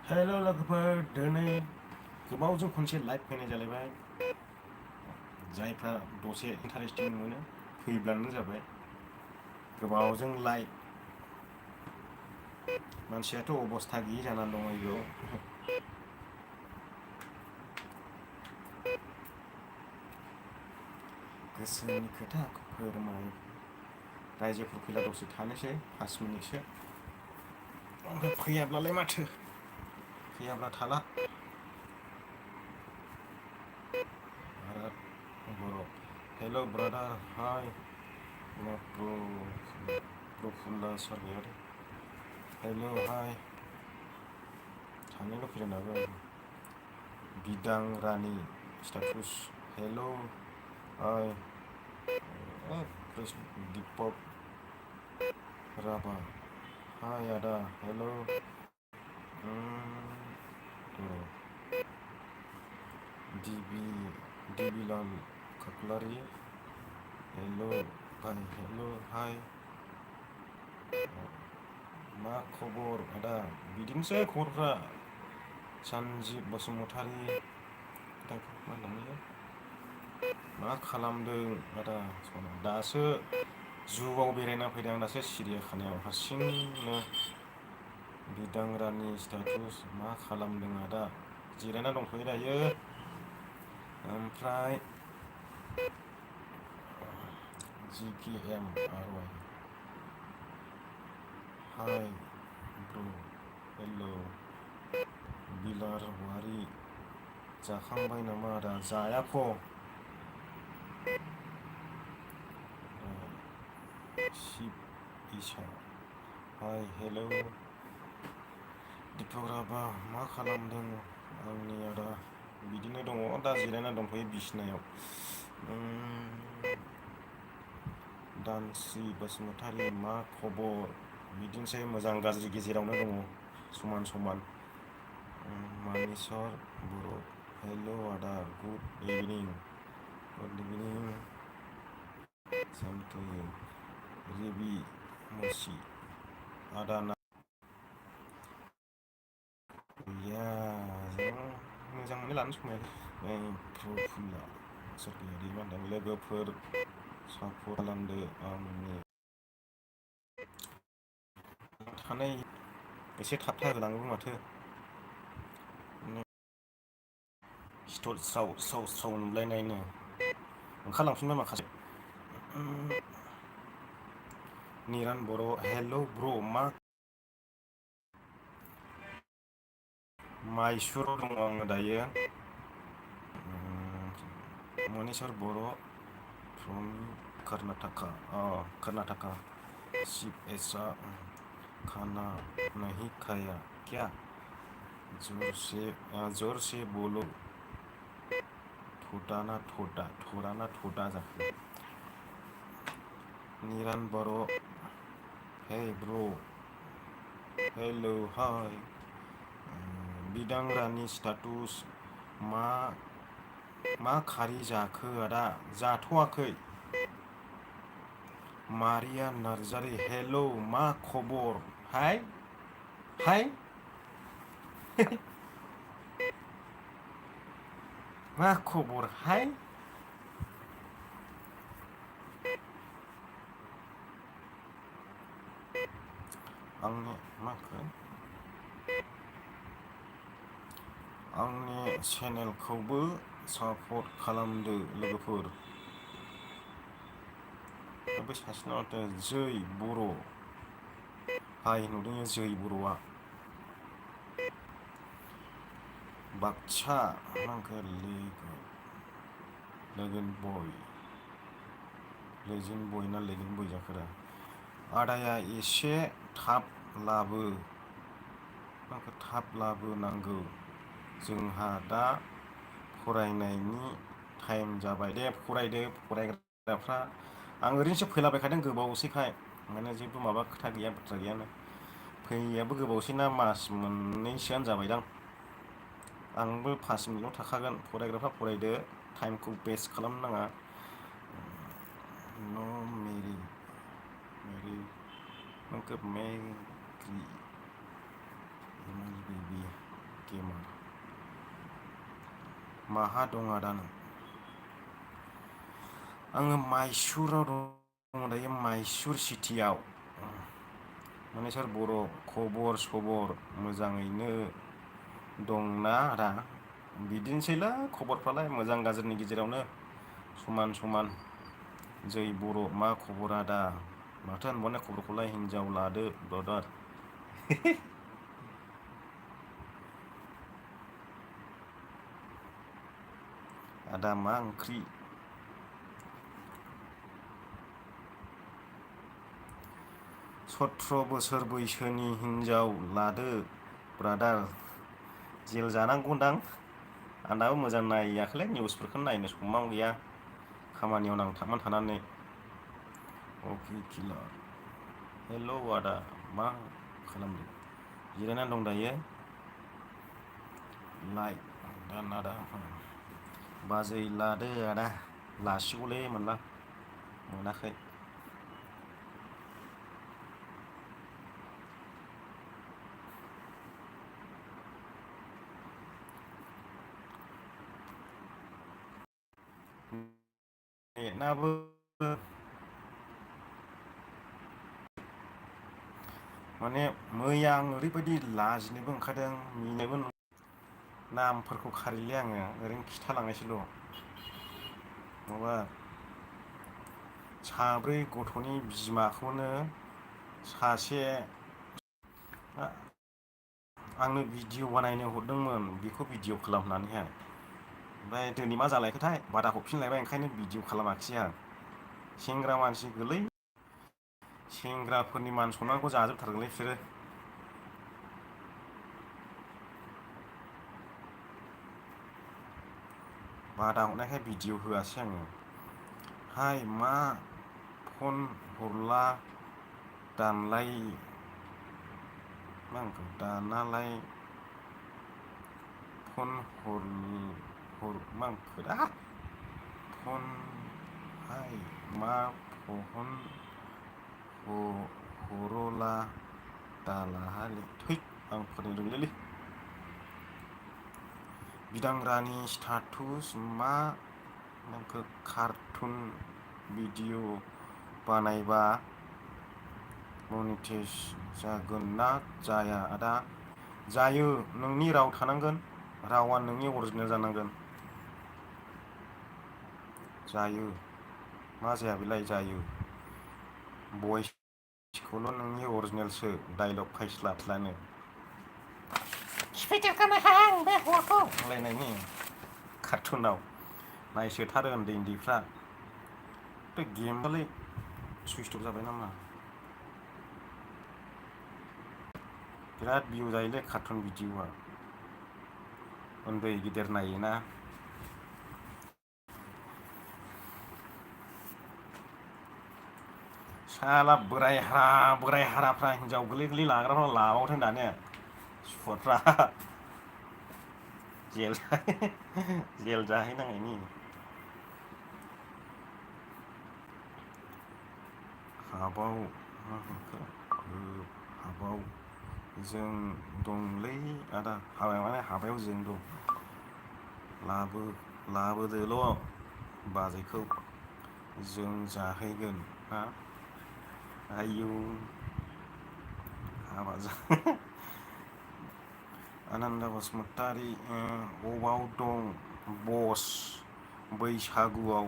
हेल' लोगोफोर, दिनै गोबावजों खनसे लाइभ फैनाय जालायबाय। जायफ्रा दसे इन्टारेस्टिं मोनो फैब्लानो जाबाय। गोबावजों लाइभ, मानसियाथ' अबस्था गैयि जानानै दङ बेयाव। गोसोनि खोथाखौ फोरमाय। रायजोफोर फैला दसे थानोसै 5 मिनिटसो, ओमफ्राय फैयाब्लालाय माथो, फैयाब्ला थाला। बर' हेल' ब्रादार, हाय प्रफुल्ला सारगेयारि, हेल' हाय। थांनोल' फैदों दाबो। बिदां रानि स्टेटास, हेल' हाय। दीपक राभा, हाय आदा, हेल'। दिबिलाल खाख्लारि, हेल' भाई, हेल' हाय। मा खबर आदा? बिदिनोसै खबरफ्रा। सन्जिब बसुमतारी, मा खालामदों आदा? दासो जुआव बेरायना फैदों आं, दासो सिरियाखानायाव हारसिंनो। बिदां रानि स्टेटास, मा खालामदों आदा? जिरायना दंथ'यो दायो। ओमफ्राय GKMRY, हाय ब्र', हेल'। बिलार वारि, जाखांबाय नामा आदा? जायाख'। शिब इसा, हाय, हेल'। दीपक राभा, मा खालामदों आंनि आदा? बिदिनो दङ, दा जिरायना दंथ'यो बिसिनायाव। दानस्रि बसुमतारी, मा खबर? बिदिनोसै मोजां गाज्रि गेजेरावनो दङ, समान समान। मानिसर बर', हेल' आदा, गुड इभिनिं। गुड इभिनिं सानथु रेबि मुसि, आदा ना गैया, मोजां मोनो लानो समाया। प्रफुल्ला सारगेयारि, मा होनदों? लोगोफोर सापर्ट खालामदो आंनि थानाय। एसे थाबथा होलाङोबो माथो, सिथर स्राव स्राव स्राव नुलायनायनो ओंखारलांफिनबाय माखासे। निरान बर', हेल' ब्र', मा माइसुराव दङ आङो दायो। मनिस्वर बर' फ्रम कर्नाटका, शिव ऐसा खाना नहीं खाया क्या? जोर से बोलो, थोड़ा ना थोड़ा जाखो? निरान बर', हे ब्र', हेल' हाय। बिदां रानि स्टेटास, मा खारि जाखो आदा? जाथ'वाखै। मारिया नार्जारि, हेल', मा खबर? हाय हाय। मा खबर हाय? आंनि चेनेलखौबो सापर्ट खालामदो लोगोफोर। बै सासेनाव जै बर', हाय नुदों जै बर'आ। बाक्सा, नांगौ लेजेन बय ना लेजेन बय जाखोरा? आदाया एसे थाब लाबोनांगौ, जोंहा दा फरायनायनि टाइम जाबाय। दे फरायदो फरायग्राफ्रा। आं ओरैनोसो फैलाबायखादों गोबावसैखाय, माने जेबो माबा खोथा गैया, बाथ्रा गैयानो। फैयैयाबो गोबावसैना, मास मोननैसोआनो जाबायदां। आंबो 5 मिनिटल' थाखागोन। फरायग्राफ्रा फरायदो, टाइमखौ वेस्ट खालामनो नाङा। मेरि बेबि गेमार माहा दं आदा नों? आङो माइसुराव दङ दायो, माइसुर सिटियाव। माने सोर बर' खबर सबर मोजाङैनो दंना आदा? बिदिनोसैला खबरफ्रालाय मोजां गाज्रिनि गेजेरावनो समान समान। जै बर' मा खबर आदा? माथो होनबावनो खबरखौलाय, हिनजाव लादो ब्रदार। आदा मा ओंख्रि? सथ्र' बोसोर बैसोनि हिनजाव लादो ब्रादार। जेल जानांगौदां। आं दाबो मोजां नायाखैलै, निउसफोरखौनो नायनो समाव गैया, खामानियाव नांथाबनानै थानानै। अके किलार। हेलौ आदा, मा खालामदों? जिरायनानै दं दायो। लाइक दान आदा। बाजै लादो आदा, लासिगौलै मोनबा मोनाखै। नेटआबो माने मैया आं ओरैबायदि लाजिनोबो ओंखारदों, मिनोबो नामफोरखौ खारिले आङो, ओरैनो खिथालांनायसैल'। माबा साब्रै गथ'नि बिमाखौनो सासे आंनो भिडिअ बानायनो हरदोंमोन, बेखौ भिडिअ खालामनानैहाय। ओमफ्राय दिनै मा जालायखोथाय, बादा हरफिनलायबाय, ओंखायनो भिडिअ खालामाखिसै आं। सेंग्रा मानसि गोलै, सेंग्राफोरनि मान सनमानखौ जाजोबथारगोनलै बिसोरो। बादा हरनायखाय भिडिअ होआसै आङो। हाय मा फन हरला दानलाय, मा होनखो दानालाय, फन मा होनखो दा, फन हाय मा फन हरला दालाहालै, थै आं फोरोंनो रोंलालै। बिदांरानि स्टाटुस मा होनखो, कार्टुन भिडिअ बानायबा मनिटाइज जागोन ना जाया आदा? जायो, नोंनि राव थानांगोन, रावा नोंनि अरिजिनेल जानांगोन। जायो, मा जाया बेलाय, जायो। भइसखौल' नोंनि अरिजिनेलसो, डाइलग फायस्ला फिस्लानो। सिफायदेरखानो हां बे हौवाखौ होनलायनायनि कार्टुनाव नायसोथारो उन्दै उन्दैफ्रा। बे गेमालाय सुइस अफ जाबाय नामा? बिराद भिउ जायोलै कार्टुन भिडिअआ, उन्दै गिदिर नायोना। साला बोराय हाराफ्रा हिनजाव गोरलै गोरलै लाग्राफ्रा लाबावथों दानो, सुपरफ्रा जेल जाहैनांनायनि। हाबाव मा होनखो, हाबाव जों दंलै आदा, हाबायाव माने हाबायाव जों दं। लाबोदोल' बाजैखौ, जों जाहैगोन हा। आयौ हाबा आनन्द बसुमतारी अबाव दं बस बैसागुआव?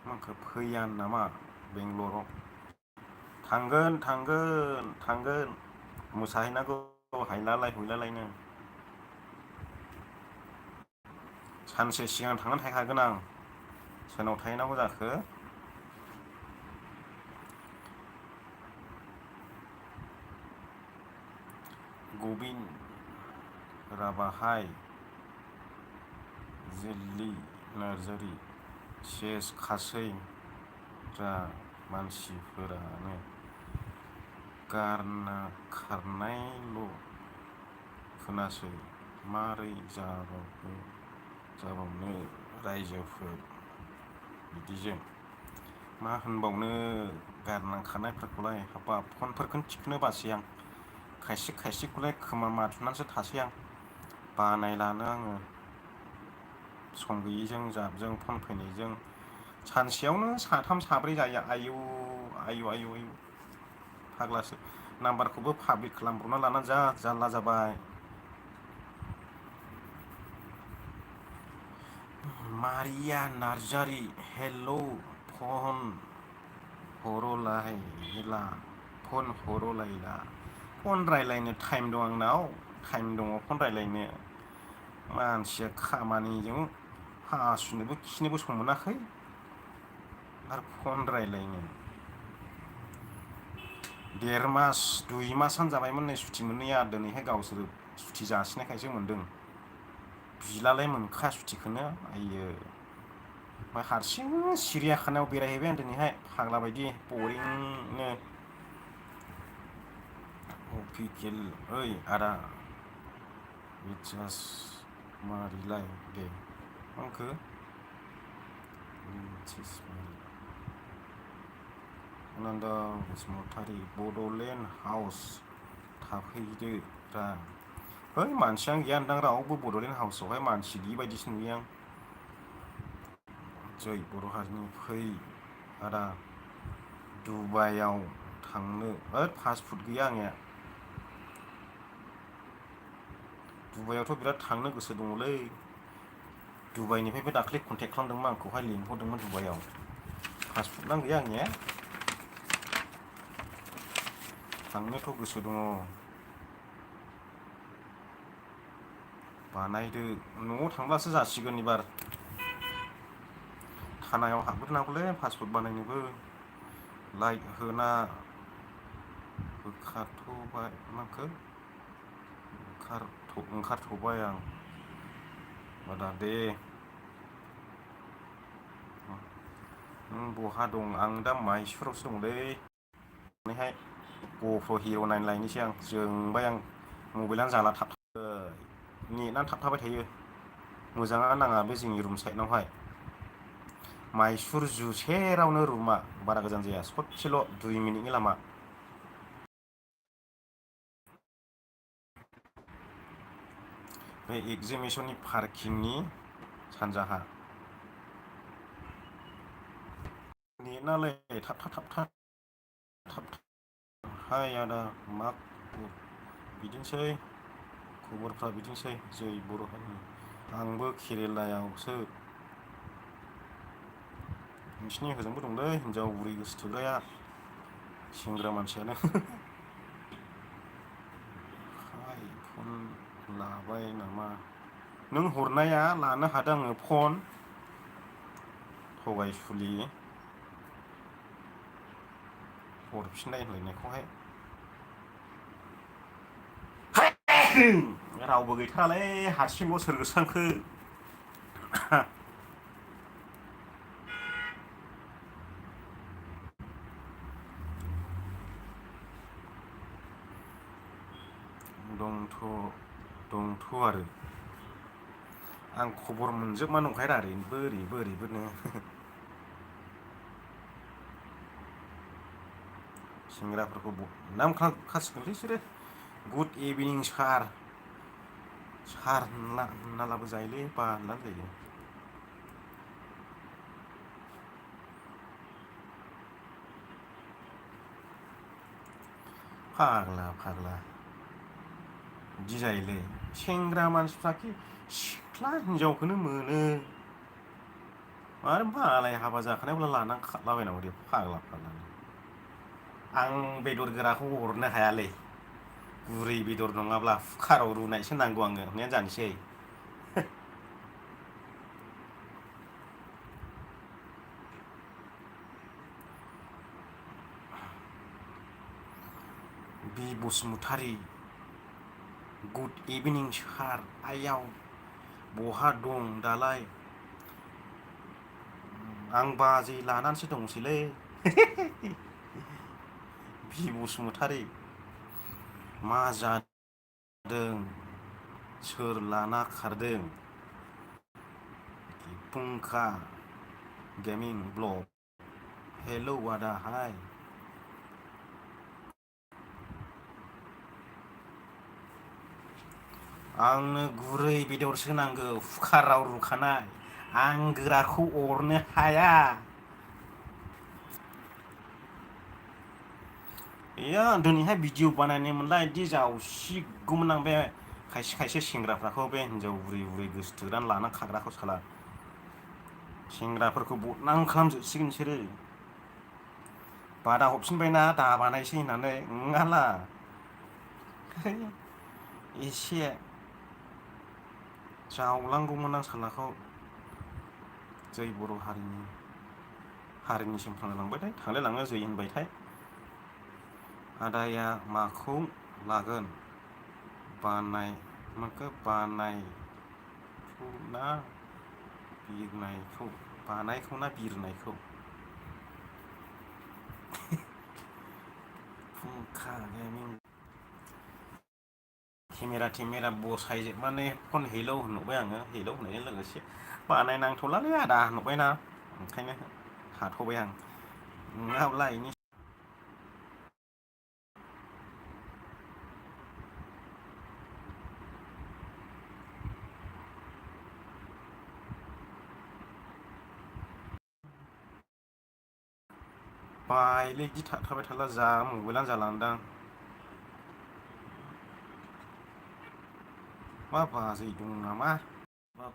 माखो फैया नामा बेंगलराव? थांगोन मोसाहैनांगौ हायलालाय हुइलालायनो। सानसे सिगां थांनानै थाहैखागोन आं। सोरनाव थाहैनांगौ जाखो? गबिन राबाहाय, जिल्ली नार्जारि, सेस खासै रा मानसिफोरानो गारना खारनायल' खोनासै, मारै जाबावनो रायजोफोर बिदिजों। मा होनबावनो गारना खारनायफोरखौलाय, हाबाब फनफोरखौनो थिखोनो बासै आं। खायसे खायसेखौलाय खोमा माथुनानैसो थासै आं बानाय लानो आङो सम गैयिजों जाबजों फन फैनायजों सानसेयावनो साथाम साब्रै जायो आयु आयु आयु आयु फाग्लासो नाम्बारखौबो पाब्लिक खालामब्रबना लाना जा जारला जाबाय मारिया नार्जारि हेलौ फन हरलायला फन हरलायला फन रायलायनो टाइम दं आंनाव टाइम दङ फन रायलायनो मानसिया खामानिजों हासुनोबो खिनोबो सम मोनाखै आरो फन रायलायनो 1.5 मास 2 मासानो जाबायमोन नै सुथि मोनैया दिनैहाय गावसोर सुथि जासिनायखायसो मोनदों बिलालाय मोनखा सुथिखौनो आयो ओमफ्राय हारसिं सिरियाखानायाव बेरायहैबाय आं दिनैहाय फाग्ला बायदि बरिंनो अफिसियेल ओइ आदा रिचार्ज मारिलाय दे आंखो आनन्द बसुमतारी बड'लेण्ड हाउस थाफैदो रा है मानसियानो गैया नोंदां रावबो बड'लेण्ड हाउसआवहाय मानसि गैयि बायदिसो नुयो आं जै बर' हारिनि फै आदा दुबाइयाव थांनो पासपर्ट गैया आंनिया दुबाइयावथ' बिराद थांनो गोसो दङलै दुबाइनिफ्रायबो दाख्लै कन्टेक्ट खालामदोंमोन आंखौहाय लिंहरदोंमोन दुबाइयाव पासपर्टआनो गैया आंनिया थांनोथ' गोसो दङ बानायदो न'आव थांब्लासो जासिगोन एबार थानायाव हाबग्रोनांगौलै पासपर्ट बानायनोबो लाइट होना होखाथ'बाय माखो ओंखारथ'बाय आं बादा दे नों बहा दं आं दा माइसुरावसो दंलै नैहाय गप्र' हिर' नायनो लायनोसै आं जोंबाय आं मबाइलानो जाला नेटआनो थाबथाबाय थायो मोजाङानो नाङा बे जोंनि रुम साइडनावहाय माइसुर जुसेरावनो रुमा बारा गोजान जाया ससेल' 2 मिनिटनि लामा बे एगजिबिसननि पार्किंनि सानजाहा नेटआलाय थाबथा हाय आदा मा बिदिनोसै खबरफ्रा बिदिनोसै जै बर' हारिनि आंबो केरेलायावसो नोंसिनि हजोंबो दंलै हिनजाव बुरि गोसोथोग्राया सेंग्रा मानसियानो फन लाबाय नामा नों हरनाया लानो हादों आङो फन थगायसुलि हरफिननाय होनलायनायखौहाय रावबो गैथारालै हारसिंल' सोर गोसोखांखो दंथ' आरो आं खबर मोनजोबमा नंखाय रा ओरैबोनो सेंग्राफोरखौ नाम खासिगोनलै बिसोरो गुड इभिनिं सार होनलाबो जायोलै बानानै जायो फाग्ला बिदि जायोलै सेंग्रा मानसिफ्राखि सिख्ला हिनजावखौनो मोनो आरो मालाय हाबा जाखानायब्ला लानानै खारलाबायनांगौ दे फाग्ला आं बेदर गोराखौ हरनो हायालै गुरै बेदर नङाब्ला कुकाराव रुनायसो नांगौ आंनो हरनायानो जानोसै बि बसुमतारी गुड इभिनिं सार आइयाव बहा दं दालाय आं बाजै लानानैसो दंसैलै बि बसुमतारी मा जादों सोर लाना खारदों फुंखा गेमिं ब्लग हेलौ आदा हाय आंनो गुरै बेदरसो नांगौ कुकाराव रुखानाय आं गोराखौ अरनो हाया। गैया दिनैहाय भिडिअ बानायनो मोनला बिदि जावसिगौमोन आं बे खायसे खायसे सेंग्राफ्राखौ बे हिनजाव बुरै बुरै गोसोथोनानै लाना खाग्राखौ साला सेंग्राफोरखौ बदनाम खालामजोबसिगोन बिसोरो बादा हरफिनबायना दा बानायसै होननानै नङाला एसे जावलांगौमोन आं सालाखौ जै बर' हारिनिसिम थांलायलांबायथाय थांलायलाङो जै होनबायथाय आदाया माखौ लागोन बानायखौ ना बिरनायखौ फुंखा गेमिं केमेरा बसायजोबनानै फन हेलौ होनहरबाय आङो हेलौ होननायजों लोगोसे बानायनांथ'लालै आदा होनहरबायना ओंखायनो थाथ'बाय आं नङाब्ला इनि बायलै बिदि थाबाय थाला जा मबाइलानो जालांदां मा बाजै दं नामा मा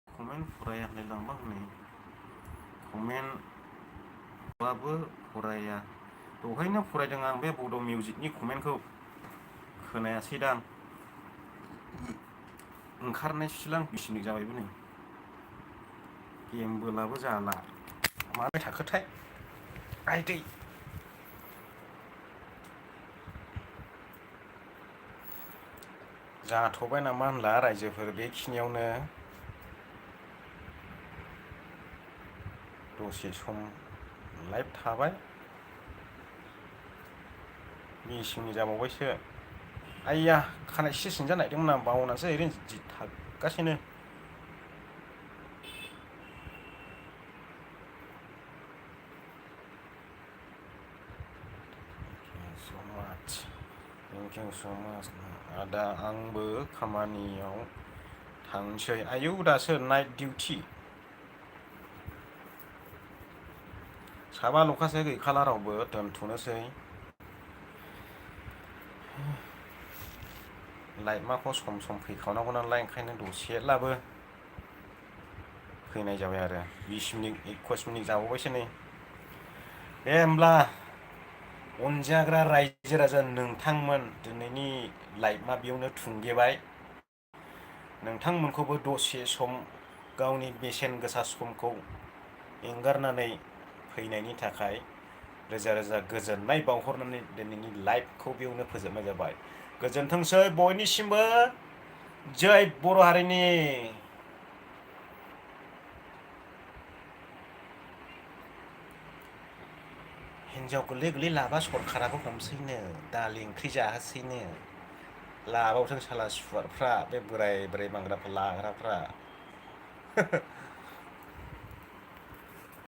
कमेन्ट फराया होनलायलांबा हनै कमेन्टबाबो फराया दहायनो फरायदों आं बे बड' मिउजिकनि कमेन्टखौ खोनायासैदां ओंखारनायसैलां 20 मिनिट जाबायबो नै गेमबोलाबो जाला माबोरै थाखोथाय आयदै जाथ'बाय नामा होनला रायजोफोर बेखिनियावनो दसे सम लाइभ थाबाय 20 मिनिट जाबावबायसो आइया खानाय एसे सिनजानो नागिरदोंमोन आं बावनासो ओरैनो जि थागासिनो थेंक इउ स' माच आदा आंबो खामानियाव थांसै आयौ दासो नाइट डिउटि साबाल'खासो गैखाला रावबो दोनथ'नोसै लाइभमाखौ सम सम फैखावनांगौ नालाय ओंखायनो दसेब्लाबो फैनाय जाबाय आरो 20 मिनिट 21 मिनिट जाबावबायसो नै दे होमब्ला अनजाग्रा रायजो राजा नोंथांमोन दिनैनि लाइभआ बेयावनो थुंगेबाय नोंथांमोनखौबो दसे सम गावनि बेसेन गोसा समखौ एंगारनानै फैनायनि थाखाय रोजा रोजा गोजोननाय बावहरनानै दिनैनि लाइभखौ बेयावनो फोजोबनाय जाबाय गोजोनथोंसै बयनिसिमबो जै बर' हारिनि हिनजाव गोरलै गोरलै लाबा सरखाराबो हमसैनो दालि ओंख्रि जाहोसैनो लाबावथों साला सुवारफ्रा बे बोराय बोराय बांग्राफ्रा लाग्राफ्रा